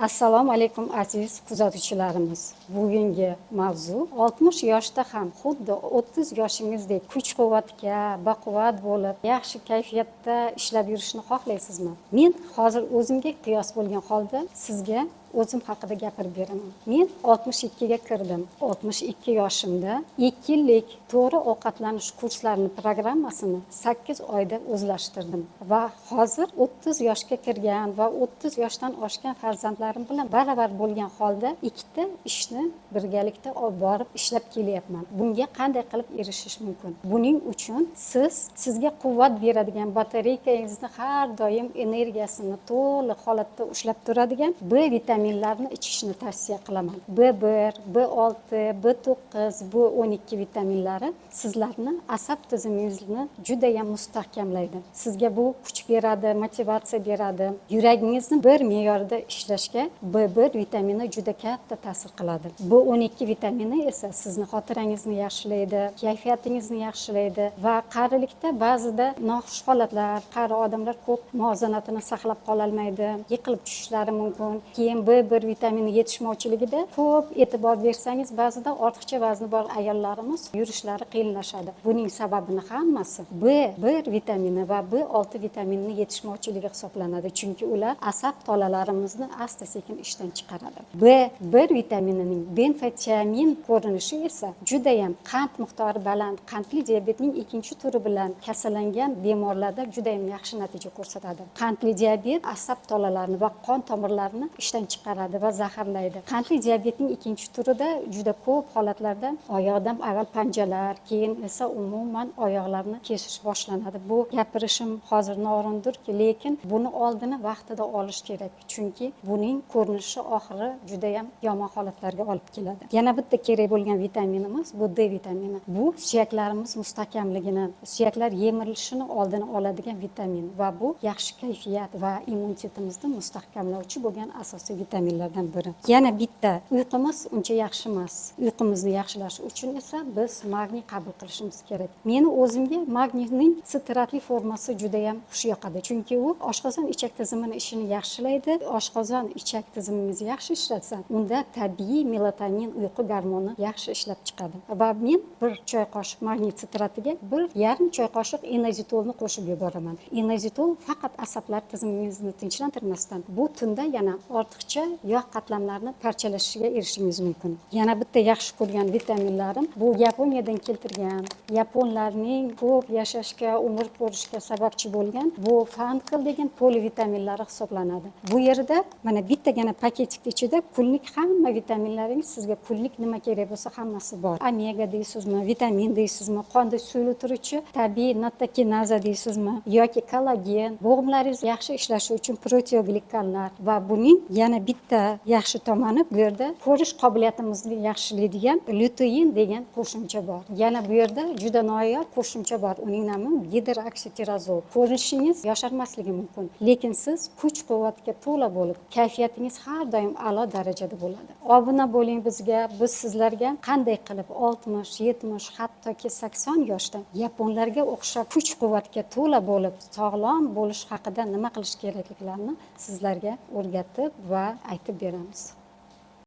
Assalomu alaykum, aziz kuzatuvchilarimiz. Bugungi mavzu: 60 yoshda ham xuddi 30 yoshingizdek kuch quvvatga baquvvat bo'lib, yaxshi kayfiyatda ishlab yurishni xohlaysizmi? Men hozir o'zimga qiyos bo'lgan holda sizga o'zim haqida gapirib beraman. Men 62 ga kirdim. 62 yoshimda 2 yillik to'g'ri ovqatlanish kurslarini programmasini 8 oyda o'zlashtirdim va hozir 30 yoshga kirgan va 30 yoshdan oshgan farzandlarim bilan baravar bo'lgan holda ikkita ishni birgalikda olib borib, ishlab kelyapman. Bunga qanday qilib erishish mumkin? Buning uchun sizga quvvat beradigan, batareykangizni har doim energiyasini to'liq holatda ushlab turadigan B vitaminlarini ichishni tavsiya qilaman. B1, B6, B9, B12 vitaminlari sizlarni asab tizimingizni judayam mustahkamlaydi. Sizga bu kuch beradi, motivatsiya beradi. Yuragingizni bir me'yorda ishlashga B1 vitamini juda katta ta'sir qiladi. B12 vitamini esa sizni xotirangizni yaxshilaydi, kayfiyatingizni yaxshilaydi va qarilikda ba'zida noxush holatlar, qari odamlar ko'p muvozanatini saqlab qololmaydi, yiqilib tushishlari mumkin. Keyin B1 vitamini yetishmovchiligida ko'p e'tibor bersangiz, ba'zida ortiqcha vazni bor ayollarimiz yurishlari qiyinlashadi. Buning sababini hammasi B1 vitamini va B6 vitaminini yetishmovchiligi hisoblanadi, chunki ular asab tolalarimizni asta sekin ishdan chiqaradi. B1 vitaminining benfotiamin ko'rinishi esa judayam qand miqdori baland, qandli diabetning ikkinchi turi bilan kasallangan bemorlarda judayam yaxshi natija ko'rsatadi. Qandli diabet asab tolalarini va qon tomirlarini ishdan chiqaradi va zaharlaydi. Qandli diabetning ikkinchi turida juda ko'p holatlarda oyoqdan avval panjalar, keyin esa umuman oyoqlarni kesish boshlanadi. Bu gapirishim hozir noo'rindirki, lekin buni oldini vaqtida olish kerak, chunki buning ko'rinishi oxiri judayam yomon holatlarga olib keladi. Yana bitta kerak bo'lgan vitaminimiz bu D vitamini. Bu suyaklarimiz mustahkamligini, suyaklar yemirilishini oldini oladigan vitamin va bu yaxshi kayfiyat va immunitetimizni mustahkamlovchi bo'lgan asosiy vitaminlardan biri. Yana bitta, uyqumuz uncha yaxshi emas. Uyqumizni yaxshilash uchun esa biz magniy qabul qilishimiz kerak. Meni o'zimga magniyning sitratli formasi judayam xush yoqadi, chunki u oshqozon ichak tizimini ishini yaxshilaydi. Oshqozon ichak tizimimiz yaxshi ishlatsa, unda tabiiy melatonin, uyqu gormoni yaxshi ishlab chiqadi. Va men bir choy qoshiq magniy sitratiga 1,5 choy qoshiq inozitolni qo'shib yuboraman. Inozitol faqat asablar tizimingizni tinchlantirmasdan, bu tunda yana ortiqcha yog' qatlamlarini parchalashishiga erishishingiz mumkin. Yana bitta yaxshi ko'rgan vitaminlarim bu Yaponiyadan keltirgan, yaponlarning ko'p yashashga, umr ko'rishga sababchi bo'lgan bu Fancl degan polivitaminlari hisoblanadi. Bu yerda mana bittagina пакетик ichida kunlik hamma vitaminlaringiz, sizga kunlik nima kerak bo'lsa, hammasi bor. Omega deysizmi, vitamin deysizmi, qonda suyultiruvchi tabiiy nattokinaza deysizmi yoki kollagen, bo'g'imlaringiz yaxshi ishlashi uchun proteoglikanlar. Va buning yana bitta yaxshi tomoni, bu yerda ko'rish qobiliyatimizni yaxshilaydigan lutein degan qo'shimcha bor. Yana bu yerda juda noyob qo'shimcha bor, uning nomi gidroksitirazol. Ko'rinishingiz yosharmasligi mumkin, lekin siz kuch quvvatga to'la bo'lib, kayfiyatingiz har doim a'lo darajada bo'ladi. Obuna bo'ling bizga. Biz sizlarga qanday qilib 60, 70, hattoki 80 yoshda yaponlarga o'xshab kuch quvvatga to'la bo'lib, sog'lom bo'lish haqida nima qilish kerakliklarini sizlarga o'rgatib va aytib beramiz.